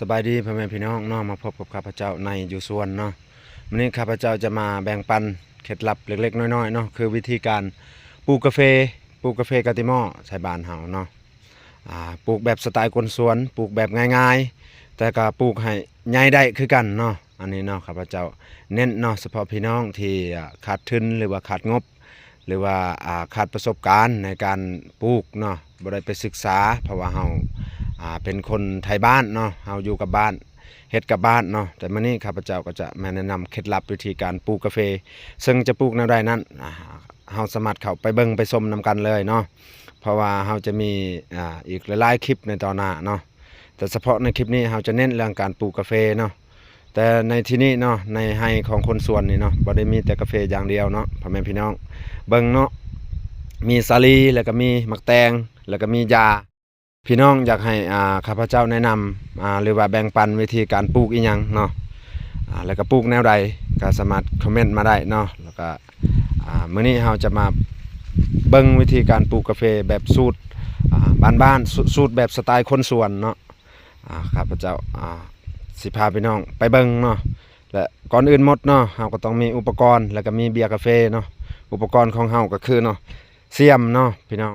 ສະບາຍດີພໍ່ແມ່ພີ່ນ້ອງເນາະ, ມາພົບກັບຂ້າພະເຈົ້າໃນຢູ່ສວນເນາະ. ມື້ນີ້ຂ້າພະເຈົ້າຈະມາແບ່ງປັນເຄັດລັບເລັກໆນ້ອຍໆເນາະ, ຄືວິທີການປູກກາເຟ, ປູກກາເຟກະຕິມໍໃສ່ບ້ານເຮົາເນາະ. ອາ ປູກແບບສະໄຕລ໌ຄົນສວນ, ປູກແບບງ່າຍໆ ແຕ່ກະປູກໃຫ້ໃຫຍ່ໄດ້ຄືກັນເນາະ. ອັນນີ້ເນາະ ຂ້າພະເຈົ້າເນັ້ນເນາະ ສະເພາະພີ່ນ້ອງທີ່ ອາ ຂາດທຶນ ຫຼືວ່າຂາດງົບ ຫຼືວ່າ ອາ ຂາດປະສົບການໃນການປູກເນາະ, ບໍ່ໄດ້ໄປສຶກສາ ເພາະວ່າເຮົາ ອາ ເປັນຄົນໄທບ້ານເນາະ, ເຮົາຢູ່ກັບບ້ານ ເຮັດກັບບ້ານເນາະ. ແຕ່ມື້ນີ້ຂ້າພະເຈົ້າກໍຈະມາແນະນຳເຄັດລັບວິທີການປູກກາເຟ, ເຊິ່ງຈະປູກແນວໃດນັ້ນ ອາ ເຮົາສາມາດເຂົ້າໄປເບິ່ງໄປຊົມນຳກັນເລີຍເນາະ, ເພາະວ່າເຮົາຈະມີ ອາ ອີກຫຼາຍໆຄລິບໃນຕໍ່ໜ້າເນາະ. ແຕ່ສະເພາະໃນຄລິບນີ້ເຮົາຈະເນັ້ນເລື່ອງການປູກກາເຟເນາະ. ແຕ່ໃນທີ່ນີ້ເນາະ ໃນໄຮ່ຂອງຄົນສວນນີ້ເນາະ ບໍ່ໄດ້ມີແຕ່ກາເຟຢ່າງດຽວເນາະ ພໍ່ແມ່ພີ່ນ້ອງ. ເບິ່ງເນາະ ມີສາລີ ແລ້ວກໍມີໝາກແຕງ ແລ້ວກໍມີຢາ. ພີ່ນ້ອງຢາກໃຫ້ ອາ ຂ້າພະເຈົ້າແນະນຳ ອາ ຫຼືວ່າແບ່ງປັນວິທີການປູກອີ່ຫຍັງເນາະ ອາ ແລ້ວກໍປູກແນວໃດ ກໍສາມາດຄອມເມັນມາໄດ້ເນາະ. ແລ້ວກໍ ອາ ມື້ນີ້ເຮົາຈະມາເບິ່ງວິທີການປູກກາເຟແບບສູດ ອາ ບ້ານໆ ສູດ ສູດແບບສະໄຕລ໌ຄົນສວນເນາະ. ອາ ຂ້າພະເຈົ້າ ອາ ຊິພາພີ່ນ້ອງໄປເບິ່ງເນາະ. ແລະ ກ່ອນອື່ນໝົດເນາະ ເຮົາກໍຕ້ອງມີອຸປະກອນ ແລ້ວກໍມີເບຍກາເຟເນາະ. ອຸປະກອນຂອງເຮົາກໍຄືເນາະ ຊຽມເນາະ ພີ່ນ້ອງ.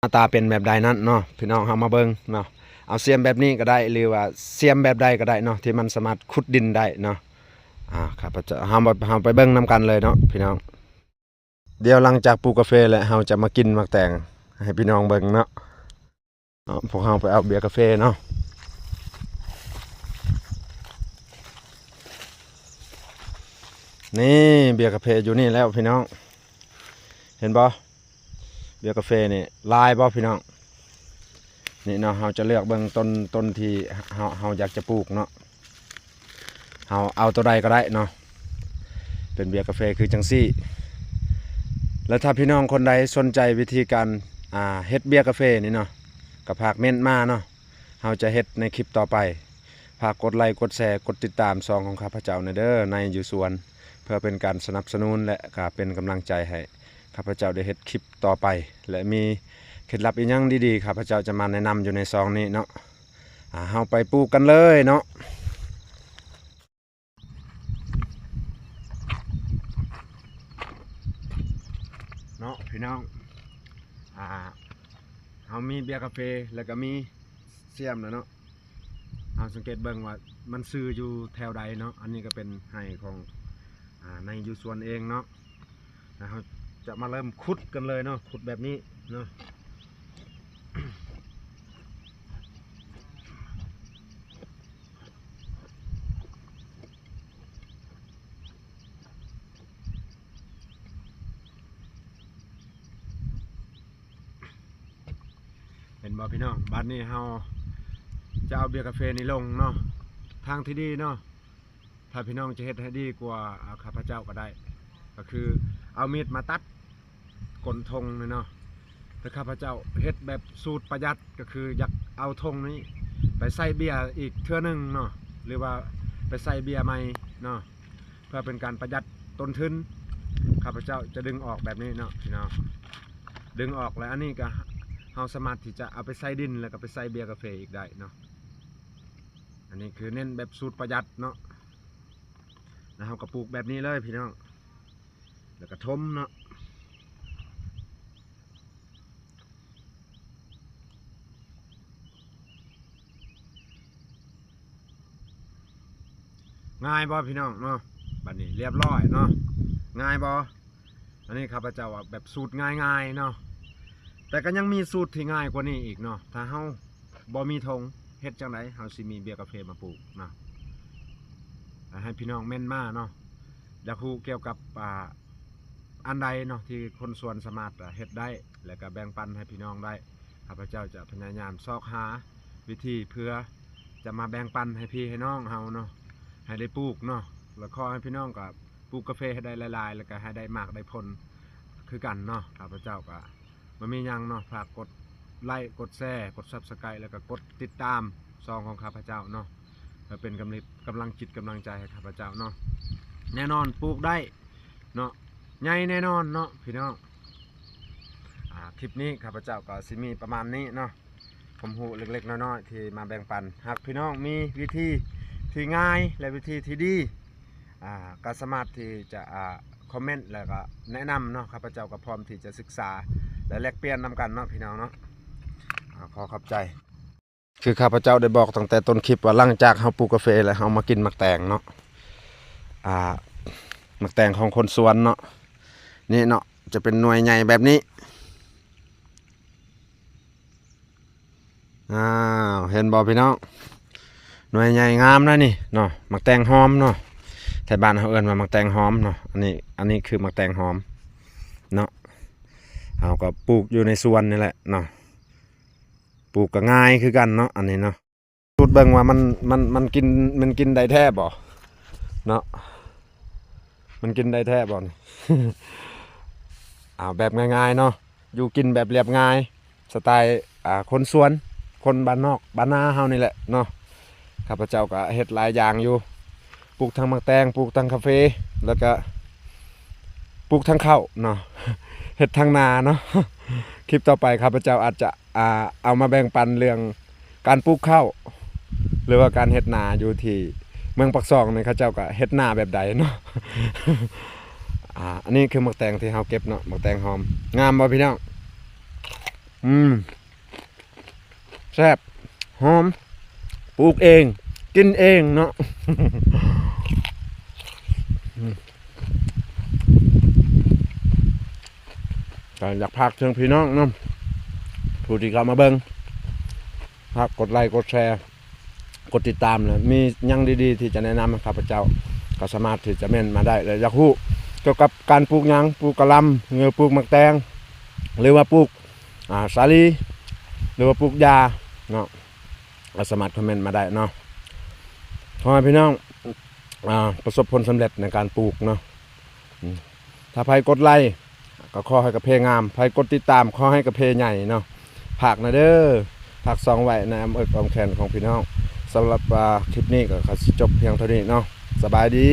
ໜ້າຕາເປັນແບບໃດນັ້ນເນາະ ພີ່ນ້ອງ ເຮົາມາເບິ່ງເນາະ. ເອົາຊຽມແບບນີ້ກໍໄດ້ ຫຼືວ່າຊຽມແບບໃດກໍໄດ້ເນາະ ທີ່ມັນສາມາດຂຸດດິນໄດ້ເນາະ. ອາ ຂ້າພະເຈົ້າ ເຮົາມາ ເຮົາໄປເບິ່ງນຳກັນເລີຍເນາະ ພີ່ນ້ອງ. ດຽວຫຼັງຈາກປູກກາເຟແລ້ວ ເຮົາຈະມາກິນໝາກແຕງໃຫ້ພີ່ນ້ອງເບິ່ງເນາະ. ເນາະ ພວກເຮົາໄປເອົາເບຍກາເຟເນາະ. ນີ້ເບຍກາເຟຢູ່ນີ້ແລ້ວພີ່ນ້ອງ ເຫັນບໍ່? ເບຍກາເຟນີ້ຫຼາຍບໍ່ພີ່ນ້ອງ? ນີ້ເນາະ ເຮົາຈະເລືອກເບິ່ງຕົ້ນ ຕົ້ນທີ່ເຮົາ ເຮົາຢາກຈະປູກເນາະ. ເຮົາເອົາໂຕໃດກໍໄດ້ເນາະ ເປັນເບຍກາເຟຄືຈັ່ງຊີ້. ແລະ ຖ້າພີ່ນ້ອງຄົນໃດສົນໃຈວິທີການ ອາ ເຮັດເບຍກາເຟນີ້ເນາະ ກໍຝາກເມັ້ນມາເນາະ, ເຮົາຈະເຮັດໃນຄລິບຕໍ່ໄປ. ຝາກກົດໄລ ກົດແຊ ກົດຕິດຕາມຊ່ອງຂອງຂ້າພະເຈົ້າແດ່ເດີ ໃນຢູ່ສວນ ເພື່ອເປັນການສະໜັບສະໜູນ ແລະ ກໍເປັນກຳລັງໃຈໃຫ້ຂ້າພະເຈົ້າໄດ້ເຮັດຄລິບຕໍ່ໄປ ແລະ ມີເຄັດລັບອີ່ຫຍັງດີໆ ຂ້າພະເຈົ້າຈະມາແນະນຳຢູ່ໃນຊ່ອງນີ້ເນາະ. ອາ ເຮົາໄປປູກກັນເລີຍເນາະ ເນາະ ພີ່ນ້ອງ. ອາ ເຮົາມີເບຍກາເຟ ແລ້ວກໍມີຊຽມແລ້ວເນາະ. ເຮົາສັງເກດເບິ່ງວ່າມັນຊື່ຢູ່ແຖວໃດເນາະ. ອັນນີ້ກໍເປັນໄຮ່ຂອງ ອາ ນາຍຢູ່ສວນເອງເນາະ. ແລ້ວເຮົາຈະມາເລີ່ມຂຸດກັນເລີຍເນາະ, ຂຸດແບບນີ້ເນາະ. ເຫັນບໍ່ພີ່ນ້ອງ? ບາດນີ້ເຮົາຈະເອົາເບຍກາເຟນີ້ລົງເນາະ. ທາງທີ່ດີເນາະ ຖ້າພີ່ນ້ອງຈະເຮັດໃຫ້ດີກວ່າ ອາ ຂ້າພະເຈົ້າກໍໄດ້ ກໍຄືເອົາມີດມາຕັດກົ້ນຖົງນີ້ເນາະ. ແຕ່ຂ້າພະເຈົ້າເຮັດແບບສູດປະຢັດ ກໍຄືຢາກເອົາຖົງນີ້ໄປໃສ່ເບຍອີກເທື່ອໜຶ່ງເນາະ ຫຼືວ່າໄປໃສ່ເບຍໃໝ່ເນາະ ເພື່ອເປັນການປະຢັດຕົ້ນທຶນ. ຂ້າພະເຈົ້າຈະດຶງອອກແບບນີ້ເນາະ ພີ່ນ້ອງ, ດຶງອອກ ແລະ ອັນນີ້ກໍເຮົາສາມາດທີ່ຈະເອົາໄປໃສ່ດິນ ແລ້ວກໍໄປໃສ່ເບຍກາເຟອີກໄດ້ເນາະ. ອັນນີ້ຄືເນັ້ນແບບສູດປະຢັດເນາະ. ແລ້ວເຮົາກໍປູກແບບນີ້ເລີຍພີ່ນ້ອງ, ແລ້ວກໍຖົມເນາະ. ງ່າຍບໍ່ພີ່ນ້ອງເນາະ? ບັດນີ້ລຽບລ້ອຍເນາະ, ງ່າຍບໍ່? ອັນນີ້ຂ້າພະເຈົ້າເອົາແບບສູດງ່າຍໆເນາະ, ແຕ່ກໍຍັງມີສູດທີ່ງ່າຍກວ່ານີ້ອີກເນາະ. ຖ້າເຮົາບໍ່ມີຖົງ ເຮັດຈັ່ງໃດເຮົາຊິມີເບຍກາເຟມາປູກເນາະ? ໃຫ້ພີ່ນ້ອງເມັ້ນມາເນາະ, ຢາກຮູ້ກ່ຽວກັບ ອ່າ ອັນໃດເນາະ ທີ່ຄົນສວນສາມາດ ອ່າ ເຮັດໄດ້ ແລະ ກະແບ່ງປັນໃຫ້ພີ່ນ້ອງໄດ້. ຂ້າພະເຈົ້າຈະພະຍາຍາມຊອກຫາວິທີເພື່ອຈະມາແບ່ງປັນໃຫ້ພີ່ໃຫ້ນ້ອງເຮົາເນາະ ໃຫ້ໄດ້ປູກເນາະ. ແລະ ຂໍໃຫ້ພີ່ນ້ອງກະປູກກາເຟໃຫ້ໄດ້ຫຼາຍໆ ແລະ ກະໃຫ້ໄດ້ໝາກໄດ້ຜົນຄືກັນເນາະ. ຂ້າພະເຈົ້າກະບໍ່ມີຫຍັງເນາະ, ຝາກກົດໄລ ກົດແຊ ກົດ Subscribe ແລະ ກະກົດຕິດຕາມຊ່ອງຂອງຂ້າພະເຈົ້າເນາະ ເພື່ອເປັນກຳລັງ ກຳລັງຈິດກຳລັງໃຈໃຫ້ຂ້າພະເຈົ້າເນາະ. ແນ່ນອນ ປູກໄດ້ ເນາະ, ໃຫຍ່ແນ່ນອນເນາະ ພີ່ນ້ອງ. ອ່າ ຄລິບນີ້ຂ້າພະເຈົ້າກໍຊິມີປະມານນີ້ເນາະ. ຄວາມຮູ້ເລັກໆນ້ອຍໆທີ່ມາແບ່ງປັນ. ຫາກພີ່ນ້ອງມີວິທີທີ່ງ່າຍ ແລະ ວິທີທີ່ດີ ອ່າ ກໍສາມາດທີ່ຈະ ອ່າ ຄອມເມັນ ແລ້ວກໍແນະນຳເນາະ. ຂ້າພະເຈົ້າກໍພ້ອມທີ່ຈະສຶກສາ ແລະ ແລກປ່ຽນນຳກັນເນາະ ພີ່ນ້ອງເນາະ. ອ່າ ຂໍຂອບໃຈ. ຄືຂ້າພະເຈົ້າໄດ້ບອກຕັ້ງແຕ່ຕົ້ນຄລິບວ່າ ຫຼັງຈາກເຮົາປູກກາເຟແລ້ວ ເຮົາມາກິນໝາກແຕງເນາະ. ອ່າ ໝາກແຕງຂອງຄົນສວນເນາະ. ນີ້ເນາະ ຈະເປັນໜ່ວຍໃຫຍ່ແບບນີ້. ອ້າວ ເຫັນບໍ່ພີ່ນ້ອງ? ໜ່ວຍໃຫຍ່ງາມນະນີ້ເນາະ. ໝາກແຕງຫອມເນາະ. ໄທບ້ານເຮົາເອີ້ນວ່າໝາກແຕງຫອມເນາະ. ອັນນີ້ ອັນນີ້ຄືໝາກແຕງຫອມເນາະ. ເຮົາກໍປູກຢູ່ໃນສວນນີ້ແຫຼະເນາະ. ປູກກໍງ່າຍຄືກັນເນາະ ອັນນີ້ເນາະ. ສູດເບິ່ງວ່າມັນ ມັນ ມັນກິນ ມັນກິນໄດ້ແທ້ບໍ່ເນາະ? ມັນກິນໄດ້ແທ້ບໍ່ນີ້? ເອົາແບບງ່າຍໆເນາະ. ຢູ່ກິນແບບລຽບງ່າຍ ສະໄຕ ອ່າ ຄົນສວນ ຄົນບ້ານນອກບ້ານນາເຮົານີ້ແຫຼະເນາະ. ຂ້າພະເຈົ້າກໍເຮັດຫຼາຍຢ່າງຢູ່ ປູກທັງໝາກແຕງ ປູກທັງກາເຟ ແລ້ວກະປູກທັງເຂົ້າເນາະ ເຮັດທັງນາເນາະ. ຄລິບຕໍ່ໄປຂ້າພະເຈົ້າອາດຈະ ອ່າ ເອົາມາແບ່ງປັນເລື່ອງການປູກເຂົ້າ ຫຼືວ່າການເຮັດນາຢູ່ທີ່ເມືອງປາກຊ່ອງນີ້ ເຂົາເຈົ້າກໍເຮັດນາແບບໃດເນາະ. ອ່າ ອັນນີ້ຄືໝາກແຕງທີ່ເຮົາເກັບເນາະ ໝາກແຕງຫອມ. ງາມບໍ່ພີ່ນ້ອງ? ອືມ ແຊບ ຫອມ ປູກເອງ ກິນເອງເນາະ. ກໍຢາກຝາກເຖິງພີ່ນ້ອງເນາະ ຜູ້ທີ່ເຂົ້າມາເບິ່ງ ຝາກກົດໄລ ກົດແຊ ກົດຕິດຕາມ ແລະ ມີຫຍັງດີໆທີ່ຈະແນະນຳໃຫ້ຂ້າພະເຈົ້າ ກໍສາມາດທີ່ຈະເມັ້ນມາໄດ້. ແລະ ຢາກຮູ້ກ່ຽວກັບການປູກຫຍັງ ປູກກະຫຼ່ຳ ຫຼືປູກໝາກແຕງ ຫຼືວ່າປູກ ອ່າ ສາລີ ຫຼືວ່າປູກຢາເນາະ ກໍສາມາດຄອມເມັນມາໄດ້ເນາະ. ຂໍໃຫ້ພີ່ນ້ອງ ອ່າ ປະສົບຜົນສຳເລັດໃນການປູກເນາະ. ອືມ ຖ້າໃຜກົດໄລກໍຂໍໃຫ້ກາເຟງາມ, ໃຜກົດຕິດຕາມຂໍໃຫ້ກາເຟໃຫຍ່ເນາະ. ຝາກນະເດີ ຝາກຊ່ອງໄວ້ໃນອ້ອມເອິກອ້ອມແຂນຂອງພີ່ນ້ອງ. ສຳລັບ ອ່າ ຄລິບນີ້ກໍຂໍຊິຈົບພຽງເທົ່ານີ້ເນາະ. ສະບາຍດີ.